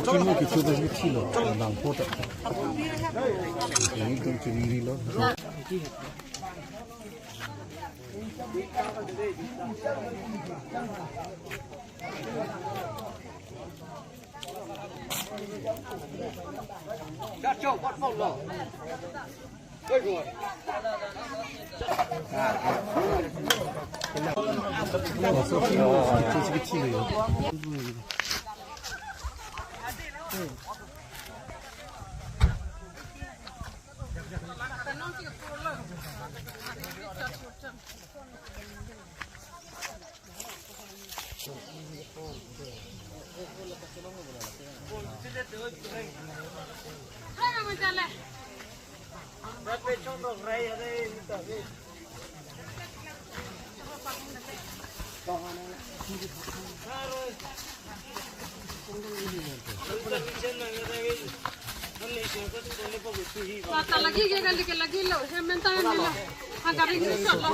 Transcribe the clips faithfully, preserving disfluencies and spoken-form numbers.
Kimo kicho bas kithilo, nang pota. Ini tum chiri lo. Lata lagi ke kali ke lagi lo, hem menta hem lo. Hangkari ini solo.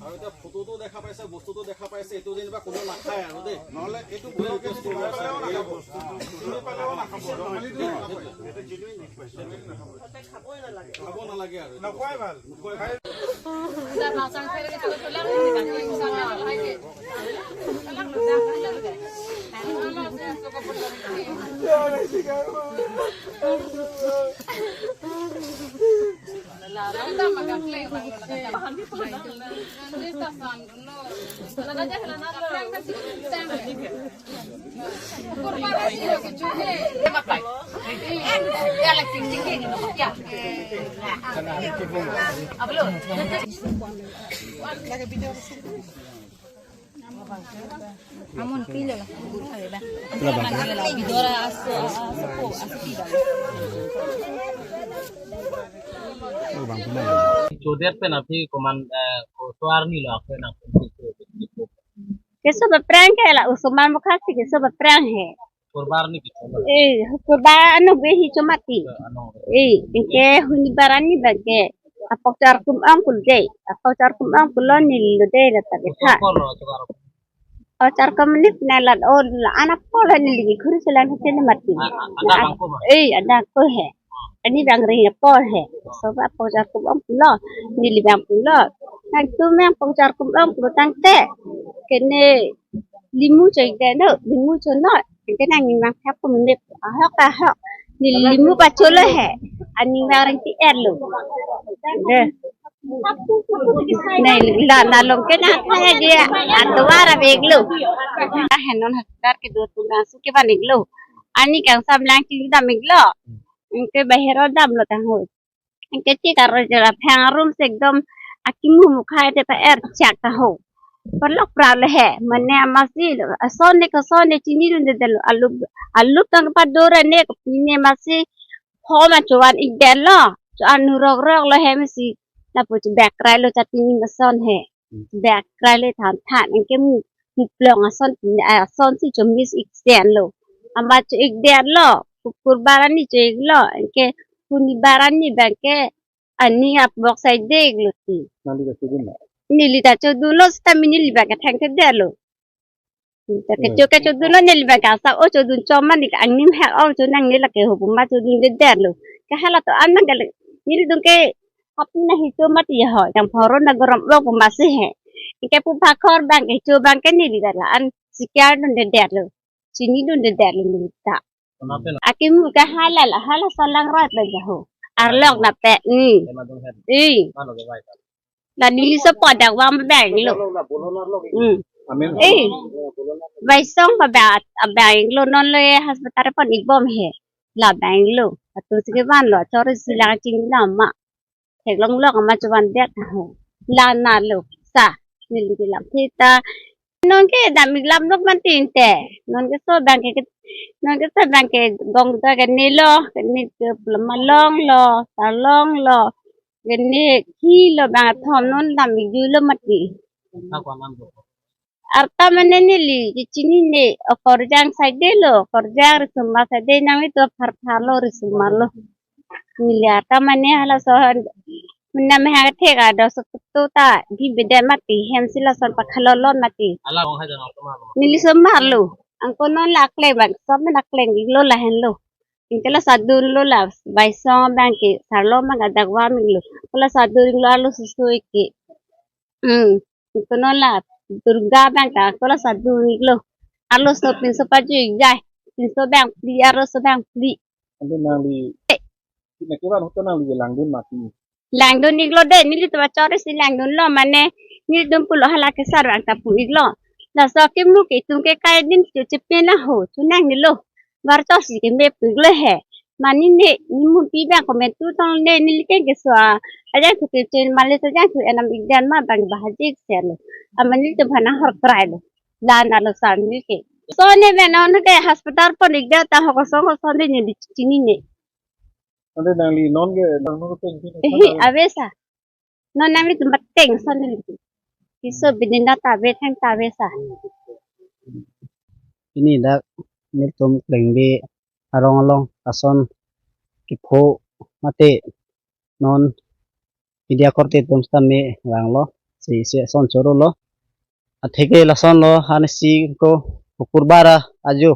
আৰু এতিয়া ফটোটো দেখা পাইছে, বস্তুটো দেখা পাইছে, এইটো যেনিবা কোনো নাখায় আৰু দেই। নহ'লে এইটো বস্তু চিনি পালেও নাখাব। খাব নালাগে আৰু। নোখোৱাই ভাল। নোখোৱাই ভাল। Amun pilo lah. Bidora aso, aso po, aso pilo. Chodet pen aphi koman, eh, ko-, koarni lo ako nang. Keso ba prang ke la, osomar mukha si keso ba prang he. Kurbar ni kichoma. Eh, kurbar ano be hi chomati. Ano. Eh, ke huni barani bangke. Apok char kum ang kul de. Apok char kum ang kul lo neli lo de la ta betha. Ko lo char. O char kum ni na la o la ana po la neli khuri selan hotel mati. Ada bangko ba? Eh, ada ko he. Ani bang ring po he. So ba apok char kum ang kul lo. Neli bang kul lo. Nang tu meng apok char kum ang kul tangte. Kene limu choi de no, limu cho no. Ante nang ning bang thap ko meme ahok ahok. Neli limu pacholo he. Aning bang rengti er lo. De. Neli la nalong ke na thaya je. Adwar abeg lo. He non hadar ke dua tu bang su ke ban ik lo. Ani kangsam lang chingdam ik lo. Ante bahero dam lo tang ho. Anke ti karo jala phang arum si ekdom akimu mukha te pa er chak ta ho. Parlok pra le he, mane amasi ason ne kason ne chini dun de del alu, alu tang pa dora ne ko pine masi ho ma chuan ik del lo. Cho-an nu rokrok lo he mesi. Lapu chebak krai lo chatining ason he. Bak krai lo than than anke mu, muplong ason, ason si chomis ik sen lo. Amat cho ik det lo. Hukur bara ni cho ik lo. Anke huni bara ni abang ke ani apok sai dek lo ti. Nangli ta chodun lo? Neli ta chodun lo, seta mini neli abang ke thengthedet lo. Ta ke, hmm, cho ke chodun lo, neli abang ke asa o chodun cho ma ni angnim hek o cho nangne lake ho pu ma chodundedet lo. Ke hala to an abang ke le, nelitum ke apni na hicho mati ho, yang phoro na gorom lo pu ma si he. Ke pu phakhor abang ke cho abang ke neli ta la-an sikiar dundedet lo. Chinidundedet lo neli ta. Akimu ke hala la, hala salang rat ba jaho. Arlok na pe ni. Eh. La neli so po dak vang abang lo. Hmm. Amen. Eh. Baisong pa ba abang lo, non lo ye hospital pon ik bom he. La abang lo. Atu sige van lo, chori silang ching lama. Theklong lok ama chovan det ho. La na lo sa. Neli ke lam thita. Non ke dam ik lam lok man tin te. Non ke so abang ke, non ke so abang ke gong ta ke ne lo, ke ne ke lama long lo, ta long lo. Ke ne ki lo abang athom non dam ik ju lo mati. Arta mane neli, ke chinine, o Korjang side lo, Korjang risumar side nangli to phar phar lo risumar lo. Neli arta mane hala sohan, mena meha thek ado soto ta, di beda mati, hem si lason pakhalolon mati. Ala kong hai jang arta mane. Neli somar lo, angko non la akleng abang, sob men akleng ik lo lahen lo. Ingke la sadun lo la, Baisong abang ke, sarlo mang adak vam ik lo. Ko la sadun ik lo arlo susu ik ke. Hmm. Ito non la Durga abang ta ko la sadun ik lo. Arlo so pinso paju ik jai. Pinso abang phli, arlo so abang phli. Ante nangli, eh, tina kevan hoto nangli langdun mati. Langdun ik lo de, neli to ba chori si langdun lo mane, nelitum pulo hala ke sar abang ta pu ik lo. Laso akimu ke itum ke kai din chu chepe na ho, chu nangne lo. Var chok si ke me pu ik lo he. Mane ne, ne mupi abang komentu tong ne, neli ke keso a, ajang thu ke chen male to jang thu enam ik dan ma abang bahajik se lo. Ama nelitum aphan ahor krai lo. La na lo sa neli ke. So ne ben non ke hospital pon ik det ta ho kosong kosong de neli chinine. Ante nangli non ke nang no ke peng peng. Ehi, ave sa. Non nanglitum bateng ason nelitum. Piso bini na ta ave thang ta ave sa. Pini dak nelitum Klengbi arong along ason kepho mate non media korte atum sitame vanglo, si si ason choro lo. Atheke lason lo, ansi ko hukur bara ajo.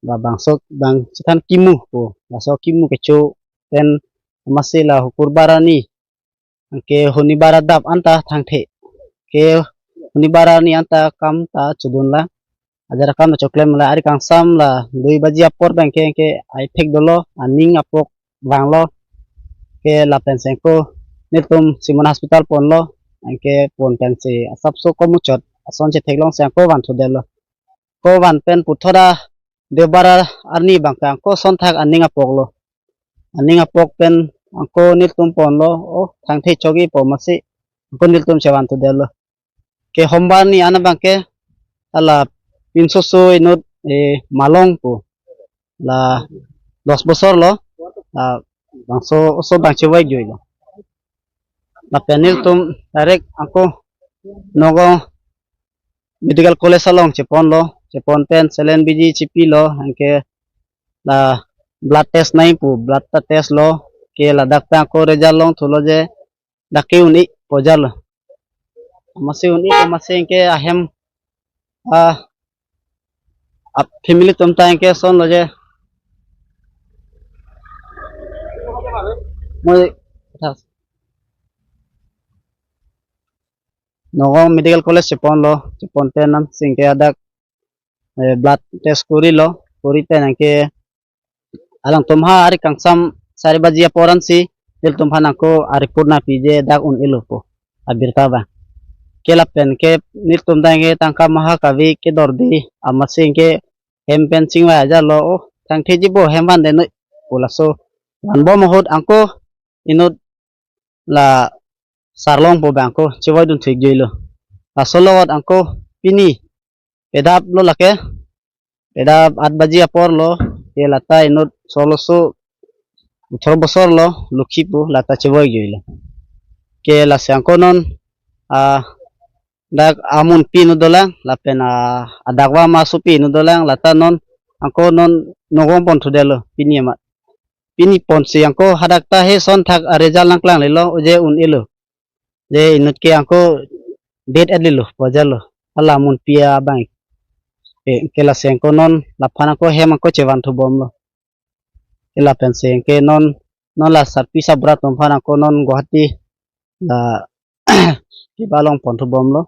Ba bangso bang chethan kimu ko, laso kimu kecho pen amatsi la hukur bara ni, anke huni bara dap anta thangthe. Ke huni bara ni anta kam ta chodun la. Ajar kam ta choklem la, ari kangsam la, dui baji apor abang ke, anke ai thek dolo, aning apok vanglo. Ke lapen si angko nelitum Simon Hospital ponlo, anke pon pensi asapso komuchot ason chetheklong si angko van thudetlo. Ko van pen puthot a Deobara arni abang ke angko sonthak aning apok lo. Aning apok pen angko nelitum ponlo, o thangthe chokji pu amatsi angko nelitum chevan thudetlo. Ke Hombar ni an abang ke hala pinsoso inut, eh, malong pu. La dos bosor lo, la bangso oso abang chevai jui lo. Lapen nelitum direct angko Nagaon Medical College along cheponlo, chepon pen saline biji chepilo, anke la blood test nangji pu, blood ta test lo, ke ladak ta angko result long thulo je, dak ke un-e pu ajar lo. Amatsi un-e, amatsi anke ahem, ah, ap family atum ta anke ason lo je. Moi, Nagaon Medical College cheponlo, chepon pen amatsi anke adak, eh, blood test korilo, kori pen anke alangtum ha ari kangsam sari baji apor ansi nelitum aphan angko a-report nangpi je dak un-elo pu abirta abang. Ke lapen ke nelitum ta anke tangka maha kave kedorde amatsi anke hem pen chingvai ajar lo, o thangtheji bo hem van de noi pu laso van bom ahut angko inut la Sarlong pu abang angko chevai dun thik jui lo. Laso lo angko pini pedap lo lake. Pedap at baji apor lo, ke lata inut soloso Athro bosor lo, Lokhi pu lata chevoi gilo. Ke lasi anke non, ah, dak amunpi inut dolang, lapen, ah, adakvam asopi inut dolang, lata non, anke non nonvong pon thudetlo, pini amat. Pini ponsi anke hadak ta he son thak a-result nangklanglelo, oje un-elo. Je inut ke anke det-etlelo, pojalo. Hala amunpi abang. Eh, ke lasi anke non, laphan anke hem anke chevan thubomlo. Ke lapensi anke non, non la sarpi sabura atum aphan anke non Guwahati la keba long pon thubomlo.